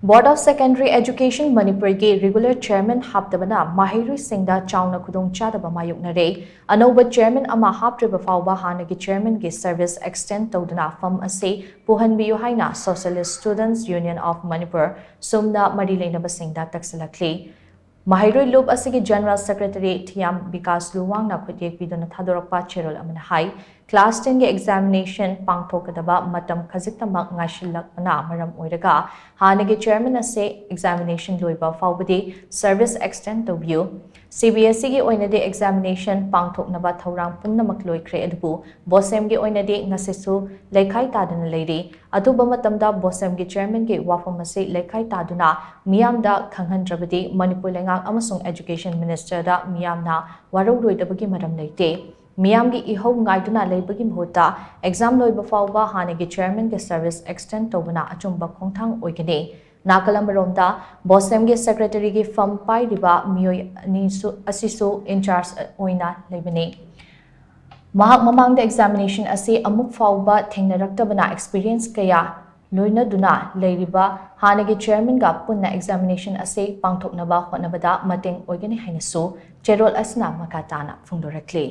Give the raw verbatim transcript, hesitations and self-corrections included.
Board of Secondary Education ꯃꯅꯤꯄꯨꯔꯒꯤ regular chairman ꯍꯥꯞꯇꯕꯅ ꯃꯍꯩꯔꯣꯏꯁꯤꯡꯗ ꯆꯥꯎꯅ ꯈꯨꯗꯣꯡꯆꯥꯗꯕ ꯃꯥꯌꯣꯛꯅꯔꯦ꯫ ꯑꯅꯧꯕ chairman ꯑꯃ ꯍꯥꯞꯇ꯭ꯔꯤꯕ ꯐꯥꯎꯕ ꯍꯥꯟꯅꯒꯤ chairmanꯒꯤ service extend ꯇꯧꯗꯨꯅ ꯐꯝ ꯑꯁꯤ ꯄꯨꯍꯟꯕꯤꯌꯨ ꯍꯥꯏꯅ Socialist Students Union of Manipur, ꯁꯨꯝꯅ ꯃꯔꯤ ꯂꯩꯅꯕꯁꯤꯡꯗ ꯇꯛꯁꯤꯜꯂꯛꯂꯤ꯫ ꯃꯍꯩꯔꯣꯏ ꯂꯨꯞ ꯑꯁꯤꯒꯤ General Secretary ꯊꯤꯌꯥꯝ ꯕꯤꯀꯥꯁ ꯂꯨꯋꯥꯡꯅ ꯈꯨꯠꯌꯦꯛ ꯄꯤꯗꯨꯅ ꯊꯥꯗꯣꯔꯛꯄ ꯆꯦꯔꯣꯜ ꯑꯃꯅ ꯍꯥꯏ, class tenꯒꯤ examination ꯄꯥꯡꯊꯣꯛꯀꯗꯕ ꯃꯇꯝ ꯈꯖꯤꯛꯇꯃꯛ ꯉꯥꯏꯁꯤꯜꯂꯛꯄꯅ ꯃꯔꯝ ꯑꯣꯏꯔꯒ ꯍꯥꯟꯅꯒꯤ chairman ꯑꯁꯤ examination ꯂꯣꯏꯕ ꯐꯥꯎꯕꯗꯤ service extend ꯇꯧꯕꯤꯌꯨ꯫ CBSEꯒꯤ ꯑꯣꯏꯅꯗꯤ examination ꯄꯥꯡꯊꯣꯛꯅꯕ ꯊꯧꯔꯥꯡ ꯄꯨꯝꯅꯃꯛ ꯂꯣꯏꯈ꯭ꯔꯦ, ꯑꯗꯨꯕꯨ BOSEMꯒꯤ ꯑꯣꯏꯅꯗꯤ ꯉꯁꯤꯁꯨ ꯂꯩꯈꯥꯏ ꯇꯥꯗꯨꯅ ꯂꯩꯔꯤ꯫ ꯑꯊꯨꯕ ꯃꯇꯝꯗ BOSEMꯒꯤ chairmanꯒꯤ ꯋꯥꯐꯝ ꯑꯁꯤ ꯂꯩꯈꯥꯏ ꯇꯥꯗꯨꯅ ꯃꯤꯌꯥꯝꯗ ꯈꯪꯍꯟꯗ꯭ꯔꯕꯗꯤ ꯃꯅꯤꯄꯨꯔ ꯂꯩꯉꯥꯛ ꯑꯃꯁꯨꯡ Education Ministerꯗ ꯃꯤꯌꯥꯝꯅ ꯋꯥꯔꯧꯔꯣꯏꯗꯕꯒꯤ ꯃꯔꯝ ꯂꯩꯇꯦ꯫ ꯃꯤꯌꯥꯝꯒꯤ ꯏꯍꯧ ꯉꯥꯏꯗꯨꯅ ꯂꯩꯕꯒꯤ ꯃꯍꯨꯠꯇ exam ꯂꯣꯏꯕ ꯐꯥꯎꯕ ꯍꯥꯟꯅꯒꯤ chairmanꯒꯤ service extend ꯇꯧꯕꯅ ꯑꯆꯨꯝꯕ ꯈꯣꯡꯊꯥꯡ ꯑꯣꯏꯒꯅꯤ꯫ ꯅꯥꯀꯜ ꯑꯃꯔꯣꯝꯗ BOSEMꯒꯤ secretaryꯒꯤ ꯐꯝ ꯄꯥꯏꯔꯤꯕ ꯃꯤꯑꯣꯏ ꯑꯅꯤꯁꯨ, ꯑꯁꯤꯁꯨ in charge ꯑꯣꯏꯅ ꯂꯩꯕꯅꯤ꯫ ꯃꯍꯥꯛ ꯃꯃꯥꯡꯗ examination ꯑꯁꯤ ꯑꯃꯨꯛ ꯐꯥꯎꯕ ꯊꯦꯡꯅꯔꯛꯇꯕꯅ experience ꯀꯌꯥ ꯂꯣꯏꯅꯗꯨꯅ ꯂꯩꯔꯤꯕ ꯍꯥꯟꯅꯒꯤ chairmanꯒ ꯄꯨꯟꯅ examination ꯑꯁꯤ ꯄꯥꯡꯊꯣꯛꯅꯕ ꯍꯣꯠꯅꯕꯗ ꯃꯇꯦꯡ ꯑꯣꯏꯒꯅꯤ ꯍꯥꯏꯅꯁꯨ ꯆꯦꯔꯣꯜ ꯑꯁꯤꯅ ꯃꯈꯥ ꯇꯥꯅ ꯐꯣꯡꯗꯣꯔꯛꯂꯤ꯫